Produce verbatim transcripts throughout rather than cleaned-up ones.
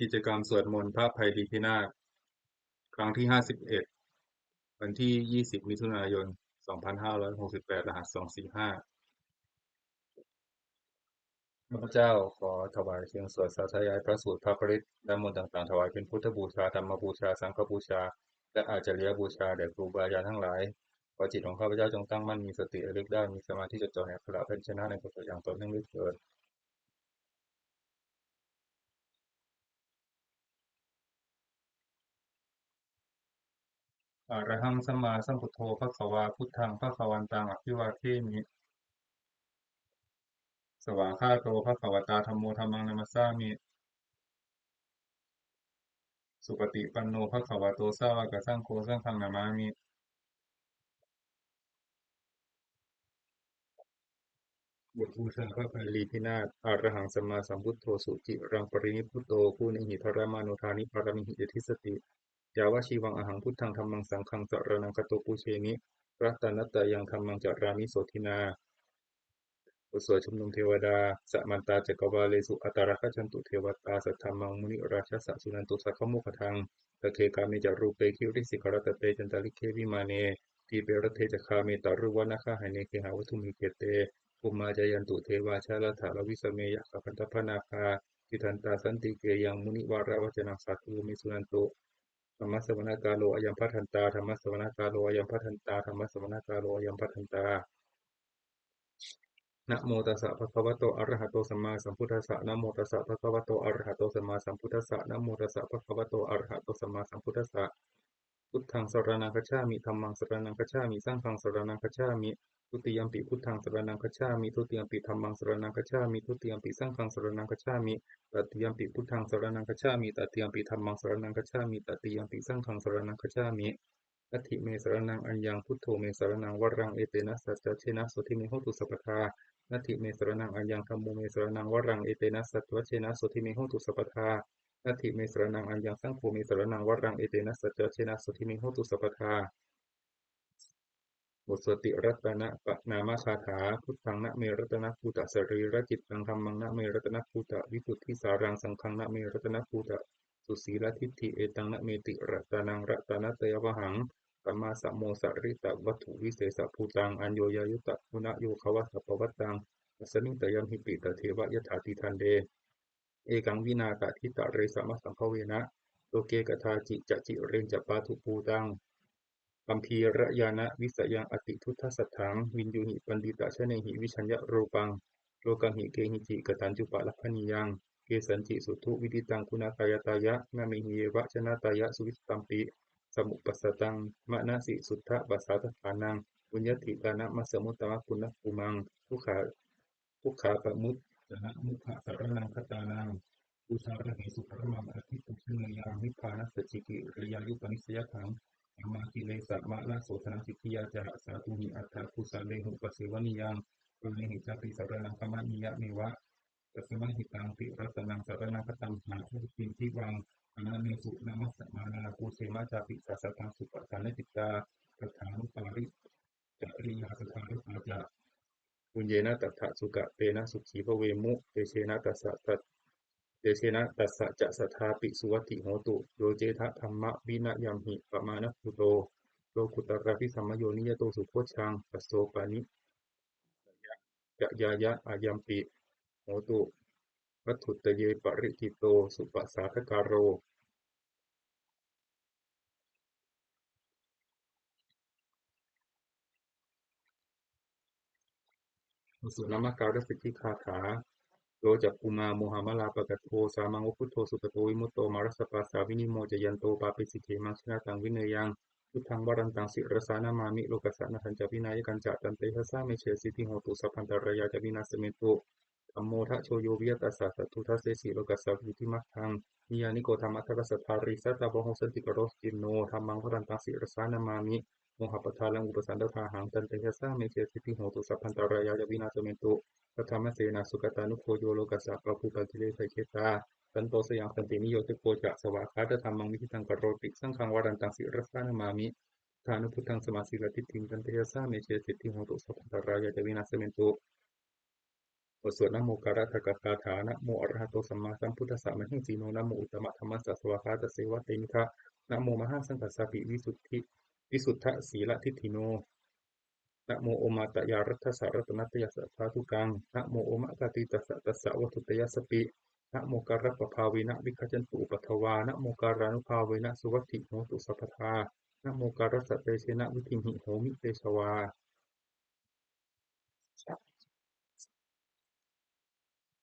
กิจกรรมสวดมนต์พระไพรีพินาศ ครั้งที่ ห้าสิบเอ็ด วันที่ ยี่สิบ มิถุนายน สองพันห้าร้อยหกสิบแปด รหัส สองสี่ห้า ข้าพเจ้าขอถวายเสียงสวดสาธยายพระสูตรพระปริตรและมนต์ต่างๆ ถวายเป็นพุทธบูชา ธรรมบูชา สังฆบูชา และอาจาริยบูชาแด่ครูบาอาจารย์ทั้งหลาย ขอจิตของข้าพเจ้าจงตั้งมั่น มีสติระลึกได้ มีสมาธิจดจ่อในอักขระพยัญชนะในบทสวดอย่างต่อเนื่องด้วยเถิด Arahaṃ sammāsambuddho bhagavā, buddhaṃ bhagavantaṃ abhivādemi. Svākkhāto bhagavatā dhammo, dhammaṃ namassāmi. Supaṭipanno bhagavato sāvakasaṅgho, saṅghaṃ namāmi. บทบูชาพระไพรีพินาศ Arahaṃ sammāsambuddho suciraṃ parinibbuto, guṇehi dharamāno dāni pāramīhi ca dissati. Yāvajīvaṃ ahaṃ buddhaṃ dhammaṃ saṅghaṃ saraṇaṃ gato, pūjemi ratanattayaṃ dhammaṃ carāmi sotthinā. บทสวดชุมนุมเทวดา Samantā cakkavāḷesu atrāgacchantu devatā, saddhammaṃ munirājassa suṇantu saggamokkhadaṃ. Sagge kāme ca rūpe girisikharataṭe cantalikkhe vimāne, dīpe raṭṭhe ca gāme taruvanagahane gehavatthumhi khette, bhummā cāyantu devā jalathalavisame yakkhagandhabbanāgā, tiṭṭhantā santike yaṃ munivaravacanaṃ sādhavo me suṇantu. Dhammassavanakālo ayambhadantā. Dhammassavanakālo ayambhadantā. Dhammassavanakālo ayambhadantā. Namo tassa bhagavato arahato sammāsambuddhassa. Namo tassa bhagavato arahato sammāsambuddhassa. Namo tassa bhagavato arahato sammāsambuddhassa. Buddhaṃ saraṇaṃ gacchāmi. Dhammaṃ saraṇaṃ gacchāmi. Saṅghaṃ saraṇaṃ gacchāmi. Dutiyampi buddhaṃ saraṇaṃ gacchāmi. Dutiyampi dhammaṃ saraṇaṃ gacchāmi. Dutiyampi saṅghaṃ saraṇaṃ gacchāmi. Tatiyampi buddhaṃ saraṇaṃ gacchāmi. Tatiyampi dhammaṃ saraṇaṃ gacchāmi. Tatiyampi saṅghaṃ saraṇaṃ gacchāmi. Natthi me saraṇaṃ aññaṃ, buddho me saraṇaṃ varaṃ, etena saccavajjena sotthi me hotu sabbadā. Natthi me saraṇaṃ aññaṃ, dhammo me saraṇaṃ varaṃ, etena saccavajjena sotthi me hotu sabbadā. Natthi me saraṇaṃ aññaṃ, saṅgho me saraṇaṃ varaṃ, etena saccavajjena sotthi me hotu sabbadā. บทสวดติรัตนปะนามคาถา Buddhaṃ na me ratanabhūta sarīracittaṃ, dhammaṃ na me ratanabhūta visuddhisāraṃ, saṅghaṃ na me ratanabhūta susīladiṭṭhi, etaṃ na me tiratanaṃ ratanattayavhaṃ, sammā sammo sarita vatthu visesabhūtaṃ, aññoññayuta guṇayogavasappavattaṃ, asmiṃ tayamhipi tadeva yathāti. Khande ekaṃ vinā kacittaresa massabhavena, loke kadāci ca cireñca pātubhūtaṃ, gambhīrañāṇavisayaṃ atiduddasatthaṃ, viññūhi paṇḍitajanehi vijayarūpaṃ, lokaṃ hi kehici kataññupalabhanīyaṃ, kesañci suddhu viditaṃ guṇākāyattāya, nāmehi yeva janattāya suvissutampi, samuppasattaṃ manasi suddhapasādaṭṭhānaṃ, puññaddhitānamassumuttamaguṇapumaṃ, dukkha dukkhāpamuccanamukhaṃ saraṇaṃ gatānaṃ, pūjārahesu paramaṃ atthi pūjanīyaṃ, nibbānasacchikiriyāyupanissayaṃ, sammākilesamalasodhanasiddhiyā ca, sādhūhi atthapūjalehu pasevanīyaṃ, pāṇehi cāpi saraṇaṃ gamanīyameva, tasmā hi taṃ tiratanaṃ saraṇaṃ gatamha, yadidaṃ divaṃ amanesu namassāma, pūjema cāpi sāsataṃ suppajānnacittā, saddhānupādi cariyā saddharūpā ca, puññena tattha sukatena sukhī bhavemu, tejena tassa tat-, tejena tassa ca saddhāpi suvatthi hotu, yo cedha dhammavinayamhi pamāṇabhūto, lokuttaravīsamyo niyato sukhojjaṃ, passopanīsayā ca yāya ayampi hotu, vatthuttaye paritthito supasādākāro. บทสวดนมการสิทธิคาถา Yo cakkhumā mohamalāpakaṭṭho, sāmaṃ va buddho sugato vimutto, mārassa pāsā vinimocayanto, pāpesi khemaṃ janataṃ vineyyaṃ, buddhaṃ varantaṃ sirasā namāmi, lokassa nāthañca vināyakañca, tantejasā me jayasiddhi hotu, sabbantarāyā ca vināsamentu. Dhammo dhajo yo viya tassa satthu, dassesi lokassa visuddhimaggaṃ, niyyāniko dhammadharassa dhārī, sātāvaho santikaro suciṇṇo, dhammaṃ varantaṃ sirasā namāmi, mohappadālaṃ upasantadāhaṃ, tantejasā me jayasiddhi hotu, sabbantarāyā ca vināsamentu. Saddhammasenā sugatānugo yo, lokassa pāpūpakilesajetā, santo sayaṃ santiniyojako ca, svākkhātadhammaṃ viditaṃ karoti, saṅghaṃ varantaṃ sirasā namāmi, buddhānubuddhaṃ samasīladiṭṭhiṃ, tantejasā me jayasiddhi hotu, sabbantarāyā ca vināsamentu. บทสวดนะโมการะทะกะคาถา Namo arahato sammāsambuddhassa mahesino, namo uttamadhammassa svākkhātasseva tenidha, namo mahāsaṅghassāpi visuddhi visuddhasīladiṭṭhino, namo omātyāraddhassa ratanattayassa sādhukaṃ, namo omakātītassa tassa vatthuttayassapi, namokārappabhāvena vigacchantu upaddavā, namokārānubhāvena suvatthi hotu sabbadā, namokārassa tejena vidhimhi homi tejavā.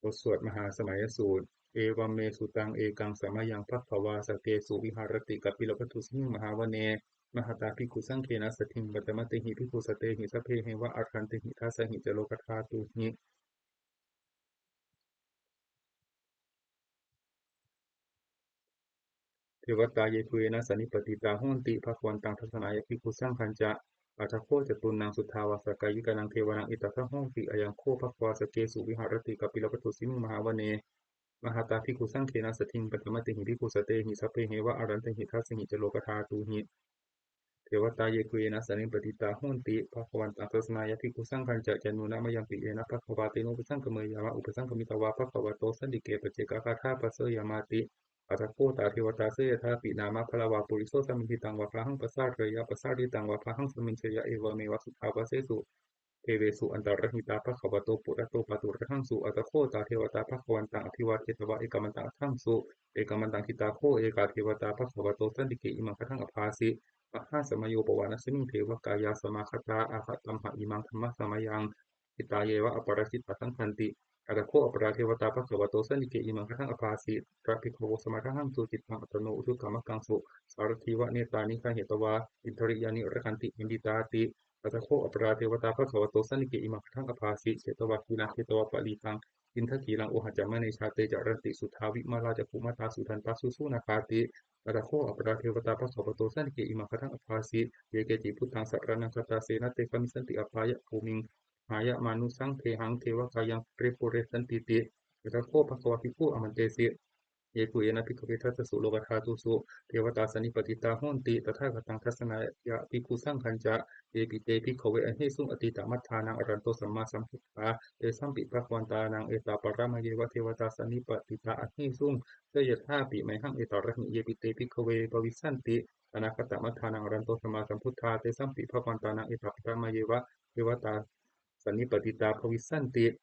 บทสวดมหาสมัยสูตร Evaṃ me sutaṃ. Ekaṃ samayaṃ bhagavā sakkesu viharati kapilavatthusmiṃ mahāvane mahatā bhikkhusaṅghena saddhiṃ pañcamattehi bhikkhusatehi sabbeheva arahantehi. Dasahi ca lokadhātūhi devatā yebhuyyena sannipatitā honti bhagavantaṃ dassanāya bhikkhusaṅghañca. Atha kho catunnaṃ suddhāvāsakāyikānaṃ devānaṃ etadahosi: Ayaṃ kho bhagavā sakkesu viharati kapilavatthusmiṃ mahāvane mahatā bhikkhusaṅghena saddhiṃ pañcamattehi bhikkhusatehi sabbeheva arahantehi. Dasahi ca lokadhātūhi devatā yebhuyyena sannipatitā honti bhagavantaṃ dassanāya bhikkhusaṅghañca. Yannūna mayampi yena bhagavā tenupasaṅkameyyāma, upasaṅkamitvā bhagavato santike paccekagāthā bhāseyyāmāti. Atha kho tā devatā seyyathāpi nāma balavā puriso sammiñjitaṃ vā bāhaṃ pasāreyya, pasāritaṃ vā bāhaṃ sammiñjeyya, evameva suddhāvāsesu devesu antarahitā bhagavato purato pāturahaṃsu. Atha kho tā devatā bhagavantaṃ abhivādetvā ekamantaṃ aṭṭhaṃsu. Ekamantaṃ ṭhitā kho ekā devatā bhagavato santike imaṃ gāthaṃ abhāsi: Mahāsamayo pavanasmiṃ devakāyā samāgatā, āgatamha imaṃ dhammasamayaṃ ṭhitāyeva aparājitasaṅghanti. Atha kho aparā devatā bhagavato santike imaṃ gāthaṃ abhāsi: Tatra bhikkhavo samādahaṃsu cittaṃ attano ujukamakaṃsu, sārathīva nettāni gahetvā indriyāni rakkhanti paṇḍitāti. Atha kho aparā devatā bhagavato santike imaṃ gāthaṃ abhāsi: Chetvā khīlaṃ chetvā palīghaṃ indakhīlaṃ ohaccamanejā, te caranti suddhā vimalā cakkhumatā sudantā susunāgāti. Atha kho aparā devatā bhagavato santike imaṃ gāthaṃ abhāsi: Ye keci buddhaṃ saraṇaṃ gatāse, na te gamissanti apāyabhūmiṃ, pahāya mānusaṃ dehaṃ devakāyaṃ paripūressantīti. Atha kho bhagavā bhikkhū āmantesi: Yebhuyyena bhikkhave dasasu lokadhātūsu devatā sannipatitā honti tathāgataṃ dassanāya bhikkhusaṅghañca. Yepi te bhikkhave ahesuṃ atītamaddhānaṃ arahanto sammāsambuddhā, tesampi bhagavantānaṃ etaparamāyeva devatā sannipatitā ahesuṃ, seyyathāpi mayhaṃ etarahi. Yepi te bhikkhave bhavissanti anāgatamaddhānaṃ arahanto sammāsambuddhā, tesampi bhagavantānaṃ etaparamāyeva devatā sannipatitā bhavissanti,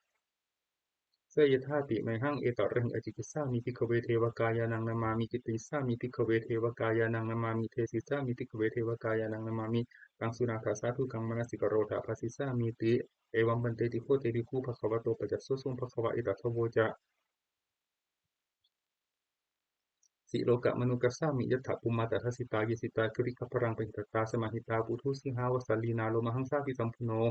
seyyathāpi mayhaṃ etarahi. Ācikkhissāmi bhikkhave devakāyānaṃ namāmi, kittayissāmi bhikkhave devakāyānaṃ namāmi, desissāmi bhikkhave devakāyānaṃ namāmi, taṃ suṇātha sādhukaṃ manasikarotha bhāsissāmīti. Evaṃ bhanteti kho te bhikkhū bhagavato paccassosuṃ. Bhagavā etadavoca: Silokamanukassāmi, yattha bhummā tadassitā, ye sitā girigabbharaṃ, pahitattā samāhitā, puthū sīhāva sallīnā, lomahaṃsābhisambhuno,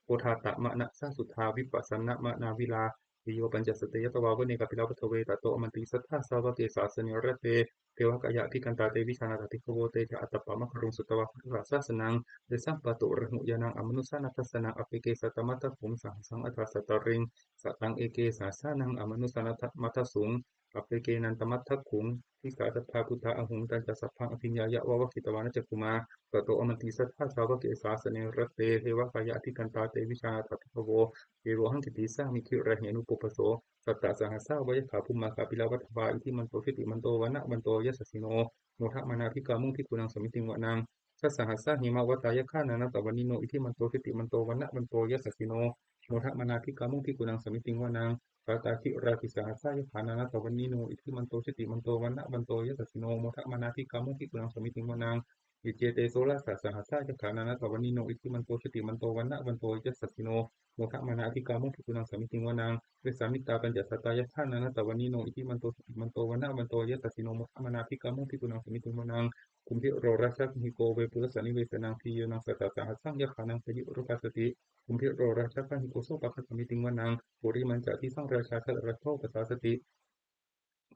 odātamanasā suddhā, vippasannamanāvilā. Bhiyyo pañcasate ñatvā, vane kāpilavatthave, tato āmantayi satthā, sāvake sāsane rate. Devakāyā abhikkantā, te vijānātha bhikkhavo, te ca ātappamakaruṃ, sutvā buddhassa sāsanaṃ. Tesampāturahu ñāṇaṃ, amanussāna dassanaṃ, appeke satamaddakkhuṃ, sahassaṃ atha sattariṃ. Sataṃ eke sahassānaṃ, amanussānamaddasuṃ, appekenantamaddakkhuṃ, disā sabbā phuṭā ahuṃ. Tañca sabbaṃ abhiññāya, vavakkhitvāna cakkhumā, tato āmantayi satthā, sāvake sāsane rate. Devakāyā abhikkantā, te vijānātha bhikkhavo, ye vohaṃ kittayissāmi, girāhi anupubbaso. Sattasahassā va yakkhā, bhummā kāpilavatthavā, iddhimanto jutimanto, vaṇṇavanto yasassino, modamānā abhikkāmuṃ, bhikkhūnaṃ samitiṃ vanaṃ. Chasahassā hemavatā, yakkhā nānattavaṇṇino, iddhimanto jutimanto, vaṇṇavanto yasassino, modamānā abhikkāmuṃ, bhikkhūnaṃ samitiṃ vanaṃ. Sātāgirā tisahassā, yakkhā nānattavaṇṇino, iddhimanto jutimanto, vaṇṇavanto yasassino, modamānā abhikkāmuṃ, bhikkhūnaṃ samitiṃ vanaṃ. Iccete soḷasasahassā, yakkhā nānattavaṇṇino, iddhimanto jutimanto, vaṇṇavanto yasassino, modamānā abhikkāmuṃ, bhikkhūnaṃ samitiṃ vanaṃ. Vessāmittā pañcasatā, yakkhā nānattavaṇṇino, iddhimanto jutimanto, vaṇṇavanto yasassino, modamānā abhikkāmuṃ, bhikkhūnaṃ samitiṃ vanaṃ. Kumbhīro rājagahiko, vepullassa nivesanaṃ, bhiyyo naṃ satasahassaṃ, yakkhānaṃ payirupāsati, kumbhīro rājagahiko, sopāga samitiṃ vanaṃ. Purimañca disaṃ rājā, dhataraṭṭho pasāsati,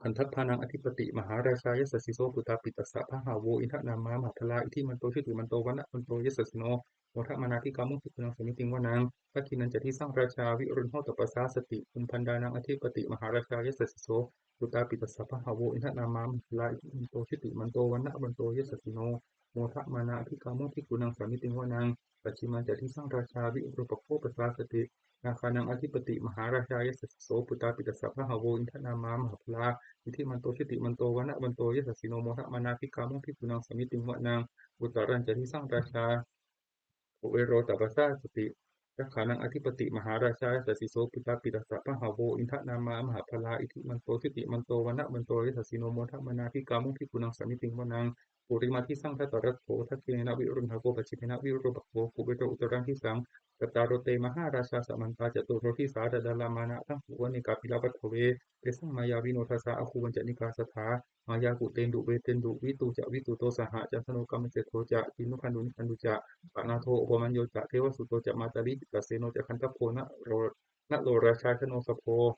gandhabbānaṃ ādhipati, mahārājā yasassi so. Puttāpi tassa bahavo, indanāmā mahabbalā, iddhimanto jutimanto, vaṇṇavanto yasassino, modamānā abhikkāmuṃ, bhikkhūnaṃ samitiṃ vanaṃ. Dakkhiṇañca disaṃ rājā, virūḷho tappasāsati, kumbhaṇḍānaṃ ādhipati, mahārājā yasassi so. Puttāpi tassa bahavo, indanāmā mahabbalā, iddhimanto jutimanto, vaṇṇavanto yasassino, modamānā abhikkāmuṃ, bhikkhūnaṃ samitiṃ vanaṃ. Pacchimañca disaṃ rājā, virūpakkho pasāsati, nāgānaṃ ādhipati mahārājā yasassi so. Puttāpi tassa bahavo indanāmā mahabbalā iddhimanto jutimanto vaṇṇavanto yasassino modamānā abhikkāmuṃ bhikkhūnaṃ samitiṃ vanaṃ. Uttarañca disaṃ rājā kuvero tappasāsati yakkhānaṃ ādhipati mahārājā yasassi so. Puttāpi tassa bahavo indanāmā mahabbalā iddhimanto jutimanto vaṇṇavanto yasassino modamānā abhikkāmuṃ bhikkhūnaṃ samitiṃ vanaṃ. Purimaṃ disaṃ dhataraṭṭho dakkhiṇena virūḷhako pacchimena virūpakkho kuvero uttaraṃ disaṃ. Cattāro te mahārājā samantā caturo disā daddallamānā aṭṭhaṃsu vane kāpilavatthave. Tesaṃ māyāvino dāsā āgū vañcanikā saṭhā māyā kuṭeṇḍu veṭeṇḍu viṭū ca viṭuṭo saha candano kāmaseṭṭho ca kinnughaṇḍu nighaṇḍu ca panādo opamañño ca devasūto ca mātali cittaseno ca gandhabbo naḷo naḷo rājā janosabho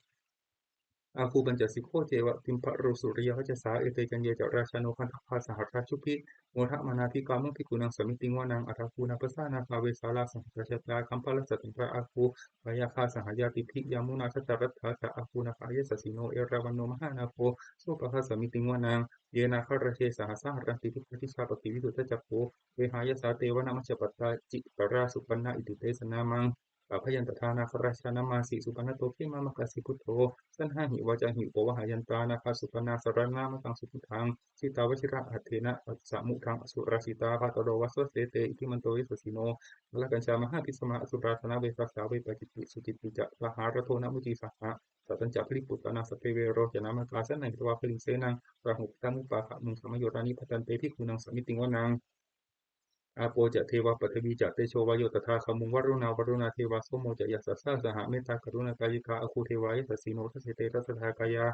āgū pañcasikho ceva timbarū suriyavacchasā. Ete caññe ca rājāno gandhabbā saha rājubhi modamānā abhikkāmuṃ bhikkhūnaṃ samitiṃ vanaṃ. Athāgū nābhasā nāgā vesālā saha rājā coṇḍappallasā ca tandhā āgū pāyāgā saha ñātibhi yāmunā dhataraṭṭhā ca āgū nāgā yasassino erāvaṇo mahānāgo sopāga samitiṃ vanaṃ. Ye nāgarāje sahasā haranti dibbā dijā pakkhi visuddhacakkhū vehāyasā te vanamajjhapattā citrā supaṇṇā iti tesa nāmaṃ. Abhayantadā nāgarājānamāsi supaṇṇato khemamakāsi buddho. Saṇhāhi vācāhi upavhayantā nāgā supaṇṇā saraṇamataṃ subuddhaṃ. Jitā vajirahatthena samuddaṃ asurā sitā bhātaro vāsavassete iddhimanto yasassino. Kālakañjā mahābhismā asurā dānaveghasā vepacitti sucitti ca pahārādo namucī saha. Satañca baliputtānaṃ sabbe verocanāmakā sannayhitvā baliṃ senaṃ rāhubhaddamupāgamuṃ samayodāni bhaddante bhikkhūnaṃ samitiṃ vanaṃ. Āpo ca devā paṭhavī ca tejo vāyo tadāgamuṃ varuṇā vāruṇā devā somo ca yasasā saha mettākaruṇākāyikā āgū devā yasassino. Dasete dasadhā kāyā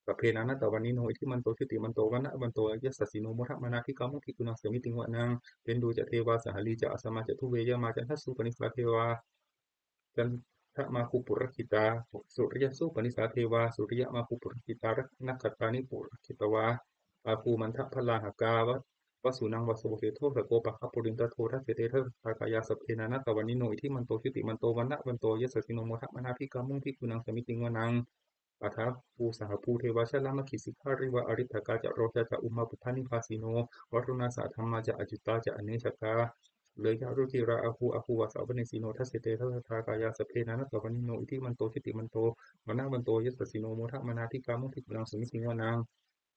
sabbe nānattavaṇṇino iddhimanto jutimanto vaṇṇavanto yasassino modamānā abhikkāmuṃ bhikkhūnaṃ samitiṃ vanaṃ. Veṇḍū ca devā sahalī ca asamā ca duve yamā candassūpanisā devā candamāgū purakkhitā. Suriyassūpanisā devā suriyamāgū purakkhitā nakkhattāni purakkhitvā āgū mandavalāhakā. Vasūnaṃ vāsavo seṭṭho sakkopāga purindado. Dasete dasadhā kāyā sabbe nānattavaṇṇino iddhimanto jutimanto vaṇṇavanto yasassino modamānā abhikkāmuṃ bhikkhūnaṃ samitiṃ vanaṃ. Athāgū sahabhū devā jalamaggisikhāriva ariṭṭhakā ca rojā ca ummāpupphanibhāsino varuṇā sahadhammā ca accutā ca anejakā. Leyarucirā āgū āgū vāsavanesino. Dasete dasadhā kāyā sabbe nānattavaṇṇino iddhimanto jutimanto vaṇṇavanto yasassino modamānā abhikkāmuṃ bhikkhūnaṃ samitiṃ vanaṃ.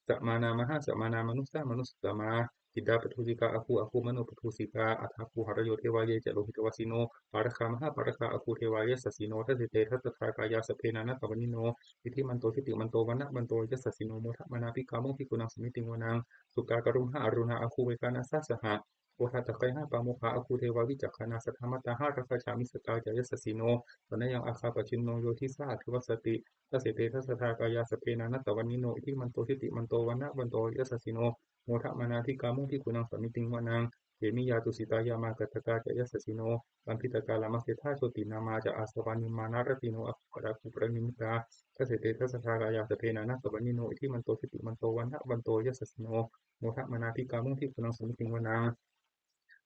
Samānā mahāsamānā mānusā mānusuttamā khiḍḍāpadūsikā āgū āgū manopadūsikā. Athāgū harayo devā ye ca lohitavāsino pāragā mahāpāragā āgū devā yasassino. Dasete dasadhā kāyā sabbe nānattavaṇṇino iddhimanto jutimanto vaṇṇavanto yasassino modamānā abhikkāmuṃ bhikkhūnaṃ samitiṃ vanaṃ. Sukkā karumhā aruṇā āgū veghanasā saha odātagayhā pāmokkhā āgū devā vicakkhaṇā sadāmattā hāragajā missakā ca yasassino. Thanayaṃ āgā pajjunno yo disā abhivassati. Dasete dasadhā kāyā sabbe nānattavaṇṇino iddhimanto jutimanto vaṇṇavanto yasassino modamānā abhikkāmuṃ bhikkhūnaṃ samitiṃ vanaṃ. Khemiyā tusitā yāmā kaṭṭhakā ca yasassino lambitakā lāmaseṭṭhā jotināmā ca āsavā nimmānaratino āgū paranimmitā. Dasete dasadhā kāyā sabbe nānattavaṇṇino iddhimanto jutimanto vaṇṇavanto yasassino modamānā abhikkāmuṃ bhikkhūnaṃ samitiṃ vanaṃ.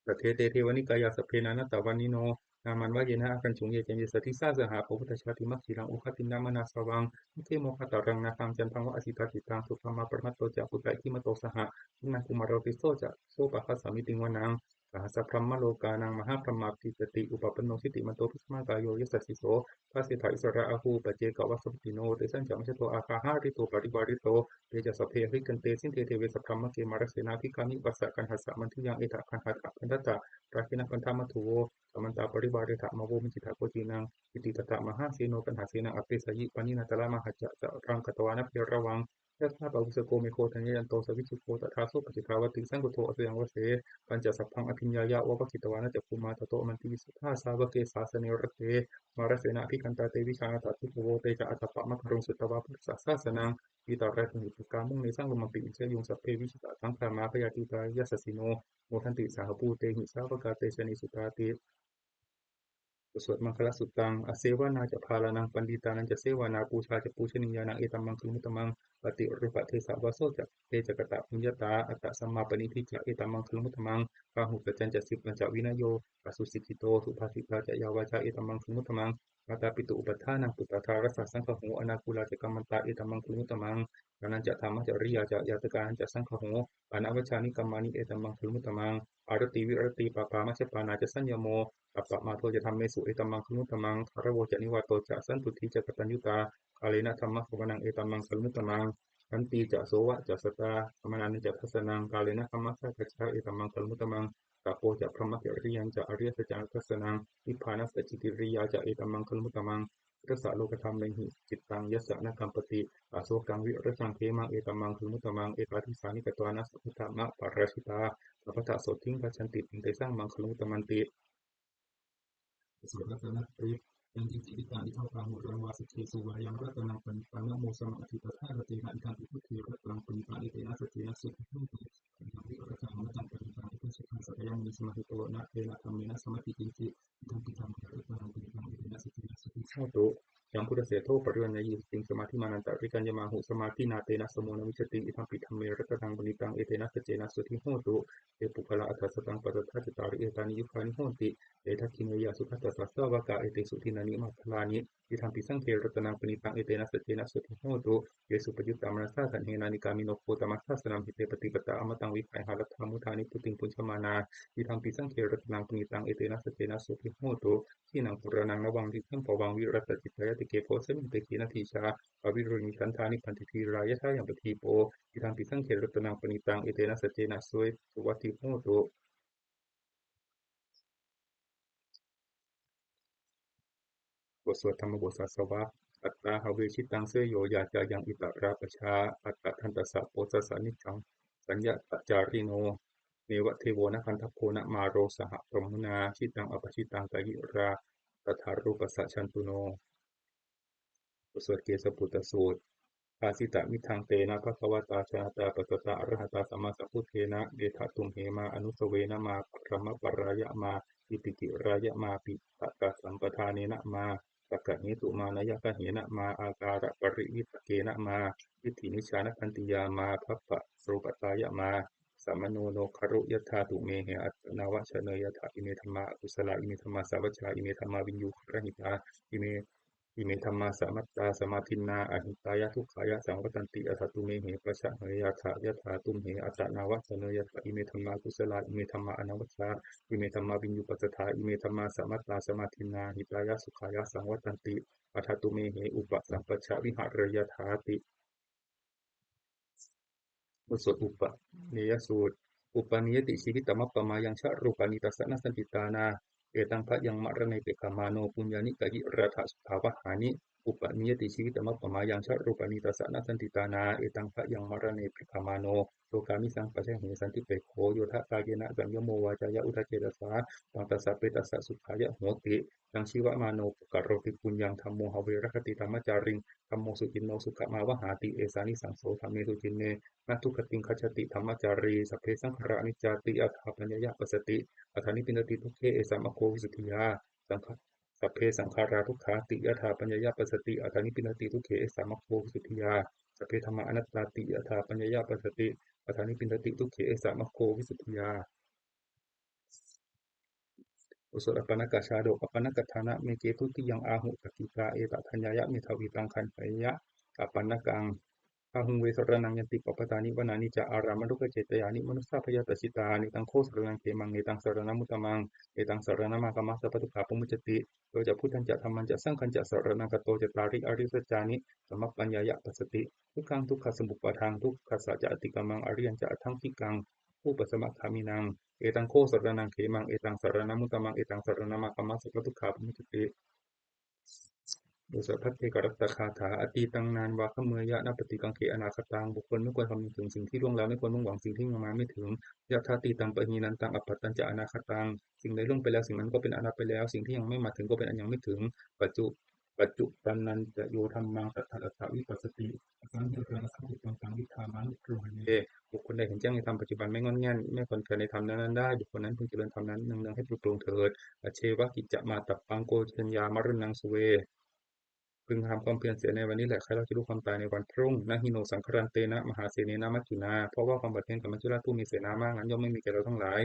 Saṭṭhete devanikāyā sabbe nānattavaṇṇino nāmanvayena āgañchuṃ. Ye caññe sadisā saha pavutthajātimakkhīlaṃ oghatiṇṇamanāsavaṃ dakkhemoghataraṃ nāgaṃ candaṃva asitātitaṃ. Subrahmā paramatto ca puttā iddhimato saha sanaṅkumāro tisso ca sopāga samitiṃ vanaṃ. Sahassabrahmalokānaṃ mahābrahmābhitiṭṭhati upapanno jutimanto bhismākāyo yasassi so. Dasettha issarā āgū paccekavasavattino tesañca majjhato āgā hārito parivārito. Te ca sabbe abhikkante sinde deve sabrahmake mārasenā abhikkāmi vassa kaṇhassa mandiyaṃ. Etha gaṇhatha bandhatha rāgena bandhamatthu vo samantā parivāretha mā vo muñcittha koci naṃ. Iti tattha mahāseno kaṇhasenaṃ apesayi pāṇinā talamāhacca saraṃ katvāna bheravaṃ. Yathā pāvussako megho thanayanto savijjuko tadā so paccudāvatti saṅkuddho asayaṃvase. Tañca sabbaṃ abhiññāya vavakkhitvāna cakkhumā tato āmantayi satthā sāvake sāsane rate. Mārasenā abhikkantā te vijānātha bhikkhavo. Te ca ātappamakaruṃ sutvā buddhassa sāsanaṃ vītarāgehi pakkāmuṃ nesaṃ lomampi iñjayuṃ. Sabbe vijitasaṅgāmā bhayātītā yasassino modanti saha bhūtehi sāvakā te janesutāti. บทสวดมังคลสุตตัง Asevanā ca bālānaṃ paṇḍitānañca sevanā pūjā ca pūjanīyānaṃ etam maṅgalamuttamaṃ. Paṭirūpadesavāso ca sabbe ca katapuññatā attasammāpaṇidhi ca etam maṅgalamuttamaṃ. Bāhusaccañca sippañca vinayo pasusikkhito subhāsitā ca yā vācā etam maṅgalamuttamaṃ. mātāpituupaṭṭhānaṃ puttadārassa saṅgaho anākulā ca kammantā etammaṅgalamuttamaṃ. Dānañca dhammacariyā ca ñātakānañca saṅgaho anavajjāni kammāni etammaṅgalamuttamaṃ. Āratī viratī pāpā majjapānā ca saññamo appamādo ca dhammesu etammaṅgalamuttamaṃ. Gāravo ca nivāto ca santuṭṭhī ca kataññutā kālena dhammassavanaṃ etammaṅgalamuttamaṃ. Khantī ca sovacassatā samaṇānañca dassanaṃ kālena dhammasākacchā etammaṅgalamuttamaṃ. Tapo ca brahmacariyañca ariyasaccāna dassanaṃ nibbānasacchikiriyā ca etammaṅgalamuttamaṃ. Satasā lokadhammehi cittaṃ yassa na kampati asokaṃ virajaṃ khemaṃ etammaṅgalamuttamaṃ. Etādisāni katvāna sabbatthamaparājitā sabbattha sotthiṃ gacchanti तं tesaṃ maṅgalamuttamanti. สวดรัตนตรัย Yaṅkiñci vittaṃ idha vā huraṃ vā saggesu vā yaṃ ratanaṃ paṇītaṃ na no samaṃ atthi tathāgatena idampi buddhe ratanaṃ paṇītaṃ etena saccena suvatthi hotu. Khayyaṃ virajaṃ amataṃ paṇītaṃ etassattaṃ sakayaṃ muni samāhito na tena dhammena samatthi kiñci idampi dhamme ratanaṃ paṇītaṃ etena saccena suvatthi hotu. Yaṃ buddhaseṭṭho parivaṇṇayī suciṃ samādhimānantarikaññamāhu samādhinā tena samo na vijjati idampi dhamme ratanaṃ paṇītaṃ etena saccena suvatthi hotu. Ye puggalā aṭṭha sataṃ pasatthā cattāri etāni yugāni honti te dakkhiṇeyyā sugatassa sāvakā etesu dinnāni mahapphalāni idampi saṅghe ratanaṃ paṇītaṃ etena saccena suvatthi hotu. Ye suppayuttā manasā daḷhena nikkāmino gotamasāsanamhi te pattipattā amataṃ vigayha laddhā mudhā nibbutiṃ bhuñjamānā idampi saṅghe ratanaṃ paṇītaṃ etena saccena suvatthi hotu. Khīṇaṃ purāṇaṃ navaṃ sambhavaṃ virattacittāyatike kosmiṃ te khīṇabījā aviruḷhichandā nibbanti dhīrā yathāyampadīpo idampi saṅghe ratanaṃ paṇītaṃ etena saccena suvatthi hotu. บทสวดธรรมบทสาสวะ Attāhave cittaṃ seyyo yācāyaṃ itarā pajā attadantassa bojjhassa niccaṃ saññatacārino neva devo na gandhabbo na māro saha brahmunā cittaṃ apacitaṃ kāyirā tathārūpassa chanduṇo. บทสวดเกสปุตตสูตร Bhāsitamidaṃ tena bhagavatā jānatā passatā arahatā sammāsambuddhena veditabbaṃ hema anusavena mā paramparāya mā piṭikirāya mā piṭakasampadanena mā sakkahetumānāyagahena mā ākāraparivipākena mā diṭṭhimicchānakkhantiyā mā bhabbarūpatāya mā samāno no garu yathā tumhehi attanāvacaneyyathā ime dhammā akusalā ime dhammā sāvajjā ime dhammā viññūhirahitā ime ime dhammā samattā samādinnā ahitāya dukkhāya saṃvattanti atha tumhehi paccavekkhayathā yathā tumhehi attanāvacaneyyathā ime dhammā kusalā ime dhammā anavajjā ime dhammā viññūppasathā ime dhammā samattā samādinnā hitāya sukhāya saṃvattanti atha tumhehi upasampajja vihareyyathāti. บทสวดอุปเนยสูตร Uppannayati jīvitamappamāyaṃ ca rūpāni tassa na sandiṭṭhānā etaṃ bhayaṃ maraṇe pekkhamāno puññāni kāyirātha sukhāvahāni. Uppannayati jīvitamappamāyaṃ ca rūpāni tassa na sandiṭṭhānā etaṃ bhayaṃ maraṇe pekkhamāno sokāmisaṃ pajāhe santipekkho yodha kāyena saṃyamo vācāya uda cetasā taṃ tassa petassa sukhāya hoti. Yaṃ jīvamāno karoti puññaṃ dhammo have rakkhati dhammacāriṃ dhammo suciṇṇo sukhamāvahāti esānisaṃso dhamme suciṇṇe na dugatiṃ gacchati dhammacārī. Sabbe saṅkhārā aniccāti yathāpaññāya passati atha nibbindati dukkhe esa maggo visuddhiyā. Saṅkha- sabbe saṅkhārā dukkhāti yathāpaññāya passati atha nibbindati dukkhe esa maggo visuddhiyā. Sabbe dhammā anattāti yathāpaññāya passati atha nibbindati dukkhe esa maggo visuddhiyā. บทสวดอัปปณกชาดก Appannakkhaddhameke dutiyaṃ āhu takkikā etadaññāya medhāvī taṃ gaṇheyya appannaṃ. Bāhuṃ ve saraṇaṃ yanti pabbatāni vanāni ca ārāmarukkhacetyāni manussā bhayātacittā netaṃ kho saraṇaṃ khemaṃ netaṃ saraṇamuttamaṃ etaṃ saraṇamāgamma sabbadukkhā pamuccati. Yo ca buddhañca dhammañca saṅghañca saraṇaṃ gato cattāri ariyasaccāni samappaññāya passati dukkhaṃ dukkhasamuppadaṃ dukkhassa ca atikkamaṃ ariyañca aṭṭhaṅgikaṃ upasamagāminaṃ etaṃ kho saraṇaṃ khemaṃ etaṃ saraṇamuttamaṃ etaṃ saraṇamāgamma sabbadukkhā pamuccati. บทสวดภัทเทกรัตตคาถา Atītaṃ nānvāgameyya nappaṭikaṅkhe anāgataṃ บุคคลไม่ควรคำนึงถึงสิ่งที่ล่วงแล้ว ไม่ควรมุ่งหวังสิ่งที่ยังมาไม่ถึง Yadatītampahīnantaṃ appattañca anāgataṃ สิ่งใดล่วงไปแล้ว สิ่งนั้นก็เป็นอันละไปแล้ว สิ่งที่ยังไม่มาถึงก็เป็นอันยังไม่ถึง Paccu paccuppannañca yo dhammaṃ tattha tattha vipassati asaṃhiraṃ asambudhaṃ taṃ viddhā manubrūhaye. บุคคลใดเห็นแจ้งในธรรมปัจจุบัน ไม่ง่อนแง่น ไม่คลอนแคลนในธรรมนั้นๆได้ บุคคลนั้นพึงเจริญธรรมนั้นเนืองๆให้ปลุกปลงเถิด Ajjeva kiccamātappaṃ ko jaññā maraṇaṃ suve พึงทำความเพียรเสียในวันนี้แหละ ใครเล่าจะรู้ความตายในวันพรุ่ง Na hi no saṅgarantena mahāsenena maccunā เพราะว่าความผัดเพี้ยนกับมัจจุราชผู้มีเสนามากนั้นย่อมไม่มีแก่เราทั้งหลาย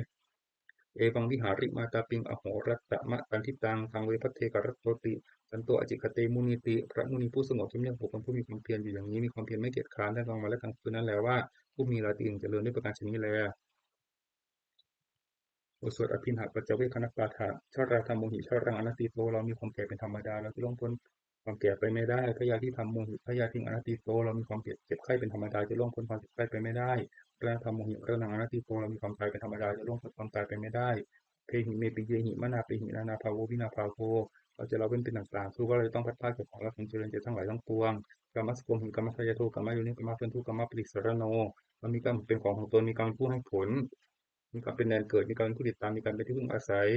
Evaṃ vihārimātāpiṃ ahorattamatanditaṃ taṃ ve bhaddekarattoti santo ācikkhate munīti. พระมุนีผู้สงบเงียบบุคคลผู้มีความเพียรอยู่อย่างนี้ มีความเพียรไม่เกียจคร้านทั้งกลางวันและกลางคืนนั้นแลว่า ผู้มีราตรีหนึ่งเจริญด้วยประการฉะนี้แล บทสวดอภิณหปัจจเวกขณคาถา Jarādhammomhi jaraṃ anatīto เรามีความแก่เป็นธรรมดา เราจะล่วงพ้นความแก่ไปไม่ได้ Byādhidhammomhi byādhiṃ anatīto เรามีความเจ็บเจ็บไข้เป็นธรรมดา จะล่วงพ้นความเจ็บไข้ไปไม่ได้ Maraṇadhammomhi maraṇaṃ anatīto เรามีความตายเป็นธรรมดา จะล่วงพ้นความตายไปไม่ได้ Pehi me piyehi manāpehi nānābhāvo vinābhāvo เราจะละเว้นเป็นต่างๆ คือว่าเราจะต้องพลัดพรากจากของรักของเจริญใจทั้งหลายทั้งปวง Kammassakomhi kammadāyādo kammayoni kammabandhu kammapaṭisaraṇo เรามีกรรมเป็นของของตน มีกรรมเป็นผู้ให้ผล มีกรรมเป็นแดนเกิด มีกรรมเป็นผู้ติดตาม มีกรรมเป็นที่พึ่งอาศัย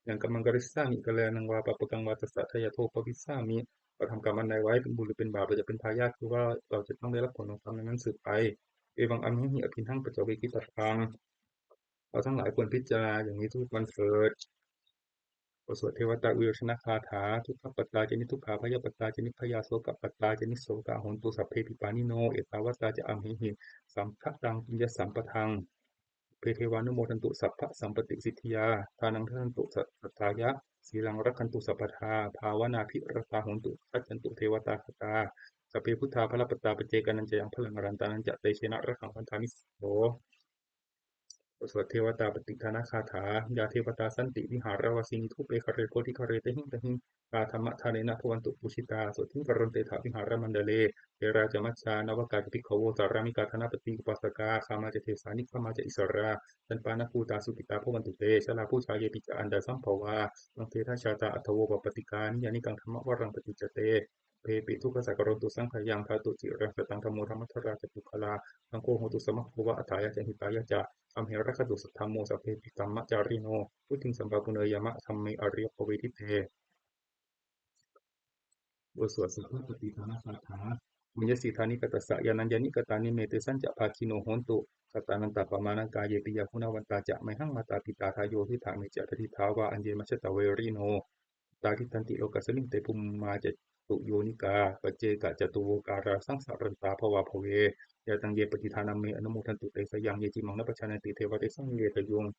Yaṃ kammaṃ karissāmi kalyāṇaṃ vā pāpakaṃ vā tassa dāyādo bhavissāmi เราทำกรรมอันใดไว้ เป็นบุญหรือเป็นบาป เราจะเป็นทายาท คือว่าเราจะต้องได้รับผลของกรรมนั้นสืบไป Evaṃ amhehi abhiṇhaṃ paccavekitabbhaṃ เราทั้งหลายควรพิจารณาอย่างนี้ทุกวันเถิด บทสวดเทวตาอุยโยชนคาถา Dukkhappattā ca niddukkhā bhayappattā ca nibbhayā sokappattā ca nissokā hontu sabbepi pāṇino. Ettāvatā ca amhehi sambhataṃ puññasampadaṃ sabbe devānumodantu sabbasampattisiddhiyā. Dānaṃ dadantu saddhāya sīlaṃ rakkhantu sabbadā bhāvanābhiratā hontu gacchantu devatāgatā. Sabbe buddhā balappattā paccekānañca yaṃ balaṃ arahantānañca tejena rakkhaṃ bandhāmi sabbaso. บทสวดเทวตาปฏิทานคาถา Yā devatā santi vihāravāsinī thūpe ghare bodhighare tahiṃ tahiṃ tā dhammadānena bhavantu pūjitā sotthiṃ karontedha vihāramaṇḍale. Therā ca majjhā navakā ca bhikkhavo sārāmikā dānapatī upāsakā gāmā ca desā nigamā ca issarā sappāṇabhūtā sukhitā bhavantu te. Jalābujā yepi ca aṇḍasambhavā saṃsedajātā athavopapātikā niyyānikaṃ dhammavaraṃ paṭicca te sabbepi dukkhassa karontu saṅkhayaṃ. Ṭhātu ciraṃ sataṃ dhammo dhammaddharā ca puggalā saṅgho hotu samaggo va atthāya ca hitāya ca. Amhe rakkhatu saddhammo sabbepi dhammacārino vuḍḍhiṃ sampāpuṇeyyāma dhamme ariyappavedite. บทสวดสัพพปฏิทานคาถา Puññassidāni katassa yānaññāni katāni me tesañca bhāgino hontu. Sattānantapamāṇakā ye piyā guṇavantā ca mayhaṃ mātā pitā dāyo yuddhādhammī ca bāhidhā vā aññe majjhattā verino. Matā tiṭṭhanti lokasmiṃ te bhummā catuyonikā paccekacatuvokārā saṃsarantā bhavābhave. Yā taṃ ye pattidānamme anumodantu te sayaṃ ye cimaṃ na pajānanti devā tesaṃ ye daduṃ.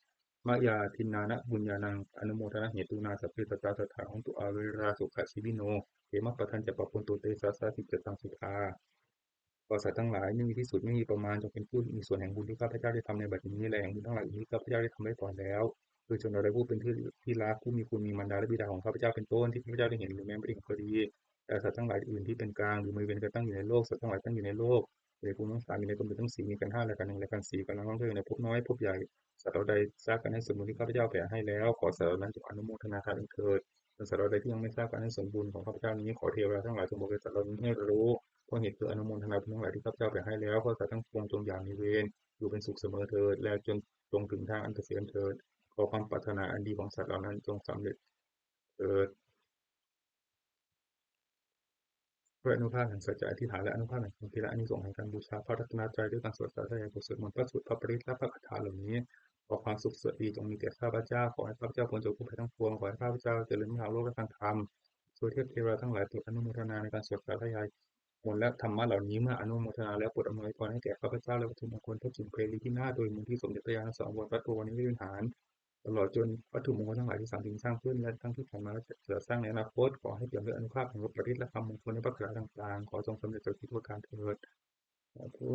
Mayā dinnāna puññānaṃ anumodanāhetuna sabbe sattā sadā hontu averā sukhajīvino. Khemappadañca pāpuntu te sāsati ca taṃ sudā. ก็สัตว์ทั้งหลายไม่มีที่สุดไม่มีประมาณ จงเป็นผู้มีส่วนแห่งบุญที่ข้าพเจ้าได้ทำในบัดนี้ และแห่งบุญทั้งหลายอื่นที่ข้าพเจ้าได้ทำไว้ก่อนแล้ว คือชนเหล่าใดผู้เป็นที่ที่รัก ผู้มีคุณมีมารดาและบิดาของข้าพเจ้าเป็นต้น ที่ข้าพเจ้าได้เห็นหรือแม้ไม่ได้เห็นก็ดี และสัตว์ทั้งหลายอื่นที่เป็นกลาง หรือมีเวรกันตั้งอยู่ในโลก สัตว์ทั้งหลายตั้งอยู่ในโลก มีภูมิทั้งสาม มีในกำเนิดทั้งสี่ มีขันธ์ห้าและขันธ์หนึ่งและขันธ์สี่ กำลังล่วงเที่ยวอยู่ในภพน้อยภพใหญ่ สัตว์เหล่าใดทราบกันในส่วนบุญที่ข้าพเจ้าแผ่ให้แล้ว ขอสัตว์เหล่านั้นจงอนุโมทนาทานเองเถิด ส่วนสัตว์เหล่าใดที่ยังไม่ทราบกันในส่วนบุญของข้าพเจ้านี้ ขอเทวดาทั้งหลายจงบอกแก่สัตว์เหล่านี้ให้รู้ เพราะเหตุคืออนุโมทนาบุญทั้งหลายที่ข้าพเจ้าแผ่ให้แล้ว ขอสัตว์ทั้งปวงจงอย่ามีเวร อยู่เป็นสุขเสมอเถิด และจง จงถึงทางอันเกษมเถิด ขอความปรารถนาอันดีของสัตว์เหล่านั้นจงสำเร็จเถิด ด้วยอานุภาพแห่งสัจจะอธิษฐาน และอานุภาพแห่งความเพียร และอานิสงส์แห่งการบูชาพระรัตนตรัย ด้วยการสวดสาธยายบทสวดมนต์ พระสูตร พระปริตร และพระคาถาเหล่านี้ ขอความสุขสวัสดีจงมีแก่ข้าพเจ้า ขอให้ข้าพเจ้าพ้นจากทุกข์ภัยทั้งปวง ขอให้ข้าพเจ้าเจริญทั้งทางโลกและทางธรรม ทวยเทพเทวาทั้งหลายโปรดอนุโมทนาในการสวดสาธยายมนต์และธรรมะเหล่านี้ เมื่ออนุโมทนาแล้วโปรดอำนวยพรให้แก่ข้าพเจ้า และวัตถุมงคลพระจุลเภรีพินาศ โดยมนต์ที่สมเด็จพระญาณสังวรวัดบวรนิเวศวิหาร ตลอดจนวัตถุมงคลทั้งหลายที่สร้างสร้างขึ้น และทั้งที่ผ่านมาและจะสร้างในอนาคต ขอให้เปี่ยมด้วยอานุภาพแห่งพระปริตรและคำมงคลในพระคาถาต่างๆ ขอจงสำเร็จจากทุกประการเถิด สาธุ